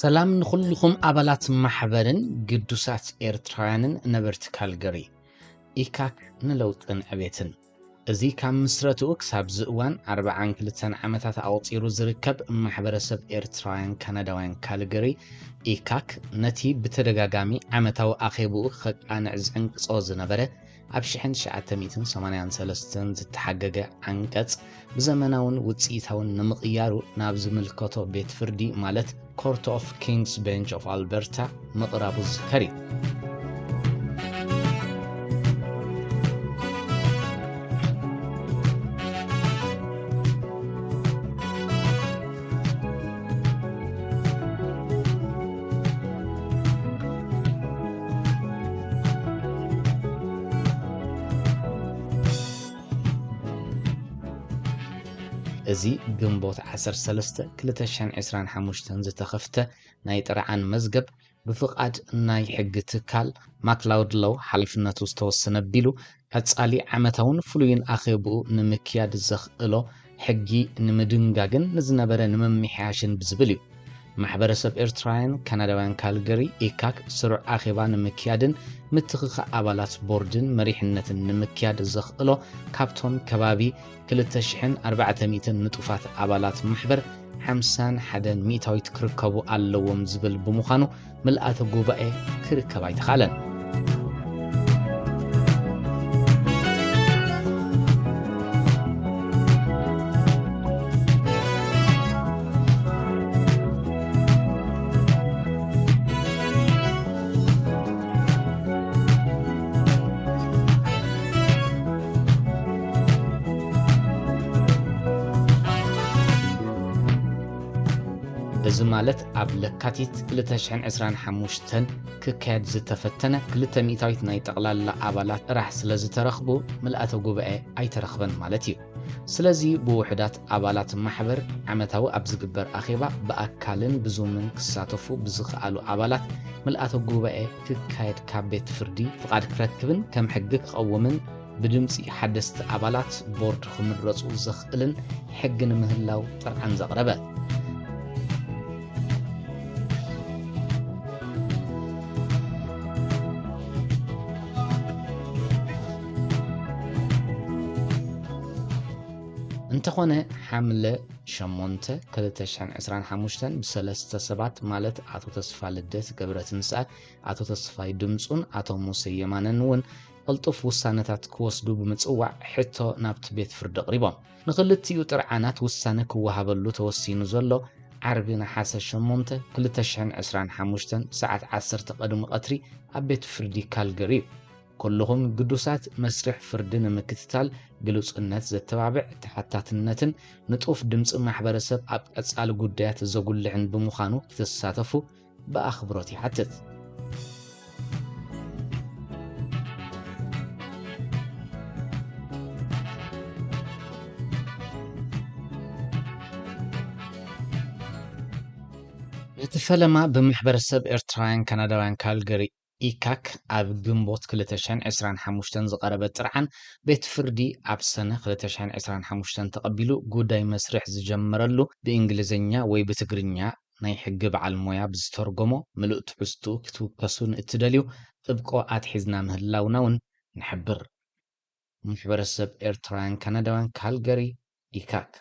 ሰላም ንኹልኹም ኣባላት ማሕበርን ግዱሳት ኤርትራውያንን ነበርቲ ካልገሪ። ኢካክ ንለውጥን ዕቤትን። እዚ ካብ ምስረትኡ ክሳብዚ እዋን ኣርብዓን ክልተን ዓመታት ኣቑጺሩ ዝርከብ ማሕበረሰብ ኤርትራውያን ካናዳውያን ካልገሪ፣ ኢካክ፣ ነቲ ብተደጋጋሚ ዓመታዊ ኣኼብኡ ከቃንዕ ዝዕንቅጾ ዝነበረ፣ ኣብ ሽሕን ትሽዓተ ሚእትን ሰማንያን ሰለስተን ዝተሓገገ ዓንቀጽ ብዘመናውን ውጽኢታውን ንምቕያሩ ናብ ዝምልከቶ ቤት ፍርዲ፣ ማለት Court of King's Bench of Alberta፣ ምቕራቡ ዝዝከር እዩ። እዚ ግንቦት ዓሰርተ ሰለስተ ክልተ ሽሕን ዕስራን ሓሙሽተን ዝተኸፍተ ናይ ጥርዓን መዝገብ፣ ብፍቓድ ናይ ሕጊ ትካል ማክላውድ ሎው ሓላፍነቱ ዝተወሰነ ኣቢሉ፣ ቀጻሊ ዓመታውን ፍሉይን ኣኼብኡ ንምክያድ ዘኽእሎ ሕጊ ንምድንጋግን ንዝነበረ ንምምሕያሽን ብዝብል እዩ። ማሕበረሰብ ኤርትራውያን ካናዳውያን ካልገሪ፣ ኢካክ፣ ስሩዕ ኣኼባ ንምክያድን ምትኽኻእ ኣባላት ቦርድን መሪሕነትን ንምክያድ ዘኽእሎ፣ ካብቶም ከባቢ ክልተ ሽሕን ኣርባዕተ ሚእትን ንጡፋት ኣባላት ማሕበር፣ ሓምሳን ሓደን ሚእታዊት ክርከቡ ኣለዎም ዝብል ብምዃኑ፣ ምልኣተ ጉባኤ ክርከብ ኣይተኻእለን። እዚ ማለት፣ ኣብ ለካቲት ክልተ ሽሕን ዕስራን ሓሙሽተን ክካየድ ዝተፈተነ ክልተ ሚእታዊት ናይ ጠቕላላ ኣባላት ጥራሕ ስለ ዝተረኽቡ፣ ምልኣተ ጉባኤ ኣይተረኽበን ማለት እዩ። ስለዚ፣ ብውሑዳት ኣባላት ማሕበር ዓመታዊ ኣብ ዝግበር ኣኼባ ብኣካልን ብዙምን ክሳተፉ ብዝኸኣሉ ኣባላት ምልኣተ ጉባኤ ክካየድ ካብ ቤት ፍርዲ ፍቓድ ክረክብን ከም ሕጊ ክቐውምን ብድምጺ ሓደስቲ ኣባላት ቦርድ ክምረጹ ዘኽእልን ሕጊ ንምህላው ጥርዓን ዘቕረበ። እንተኾነ፣ ሓምለ ሸሞንተ ክልተ ሽሕን ዕስራን ሓሙሽተን ብሰለስተ ሰባት፣ ማለት ኣቶ ተስፋ ልደት ገብረትንሳኤ፣ ኣቶ ተስፋይ ድምጹን ኣቶ ሙሴ የማነን እውን ቅልጡፍ ውሳነታት ክወስዱ ብምጽዋዕ ሕቶ ናብቲ ቤት ፍርዲ ኣቕሪቦም። ንኽልቲኡ ጥርዓናት ውሳነ ክወሃበሉ ተወሲኑ ዘሎ ዓርቢ ነሓሰ ሸሞንተ ክልተ ሽሕን ዕስራን ሓሙሽተን ሰዓት ዓሰርተ ቅድሚ ቀትሪ ኣብ ቤት ፍርዲ ካልገሪ እዩ። ኩልኹም ግዱሳት መስርሕ ፍርዲ ንምክትታል ግሉጽነት ዘተባብዕ፣ ተሓታትነትን ንጡፍ ድምጺ ማሕበረሰብ ኣብ ቀጻሊ ጉዳያት ዘጉልሕን ብምዃኑ ክትሳተፉ ብኣኽብሮት ይሓትት። እቲ ፈለማ ብማሕበረሰብ ኤርትራውያን ካናዳውያን ካልገሪ፣ ኢካክ፣ ኣብ ግንቦት ክልተ ሽሕን ዕስራን ሓሙሽተን ዝቐረበ ጥርዓን፣ ቤት ፍርዲ ኣብ ሰነ ክልተ ሽሕን ዕስራን ሓሙሽተን ተቐቢሉ ጉዳይ መስርሕ ዝጀመረሉ፣ ብእንግሊዝኛ ወይ ብትግርኛ ናይ ሕጊ በዓል ሞያ ብዝተርጎሞ ምሉእ ትሕዝትኡ ክትውከሱ ንእትደልዩ ጥብቆ ኣትሒዝና ምህላውና እውን ንሕብር። ማሕበረሰብ ኤርትራውያን ካናዳውያን ካልገሪ፣ ኢካክ።